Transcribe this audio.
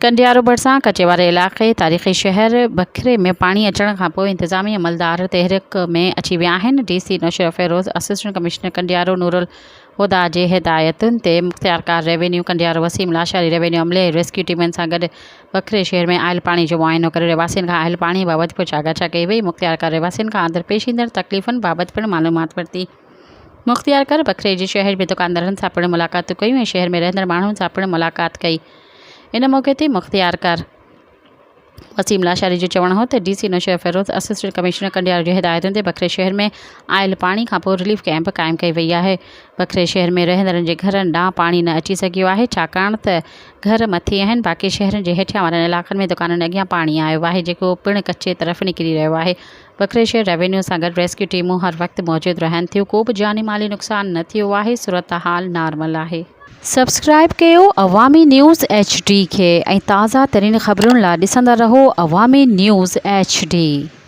ڪنڊيارو ڀرسان ڪچي واري علائقي تاريخي شهر بکري ۾ پاڻي اچڻ کانپوء انتظامي عملدار تحرڪ ۾ اچي ويا آهن. D C Naushahro Feroze, assistant commissioner Kandiaro Noorulhuda جي هدايتن تي مختيارڪار ريونيو ڪنڊيارو وسيم لاشاري ريونيو عملي ۽ ريسڪيو ٽيمن سان گڏ بکري شهر ۾ آيل پاڻي جو معائنو ڪري رهواسين کان آيل پاڻي بابت پڇا ڳاڇا ڪئي وئي. مختيارڪار رهواسين کان درپيش ايندڙ تڪليفن بابت پڻ معلومات ورتي. مختيارڪار بکري جي شهر ۾ دڪاندارن سان پڻ ملاقاتون ڪيون ۽ شهر ۾ رهندڙ ماڻهن سان پڻ ملاقات ڪئي. ان موقعي تي مختيارڪار وسيم لاشاري جو چوڻ هو ته D C Naushahro Feroze assistant commissioner Kandiaro جي هدايتن تي بکري شهر ۾ آيل پاڻي کانپوء رليف ڪئمپ قائم ڪئي وئي آهي. بکري شهر ۾ رهندڙن جي گهرن ڏانهن پاڻي نه اچي سگهيو آهي ڇاڪاڻ ته گهر مٿي آهن باقي شهرن جي هيٺيان وارن علائقن ۾ دڪانن اڳيان پاڻي آيو آهي جيڪو پڻ ڪچي طرف نڪري رهيو آهي. بکري شهر ريونيو سان گڏ ريسڪيو ٽيمون هر وقت موجود رهن ٿيون ڪو به جاني مالي نقصان نه ٿيو آهي صورتحال نارمل آهي. سبسڪرائب ڪيو عوامي نيوز ايڇ ڊي کي ۽ تازه ترين خبرن لا ڏسندا رهو عوامي نيوز ايڇ ڊي.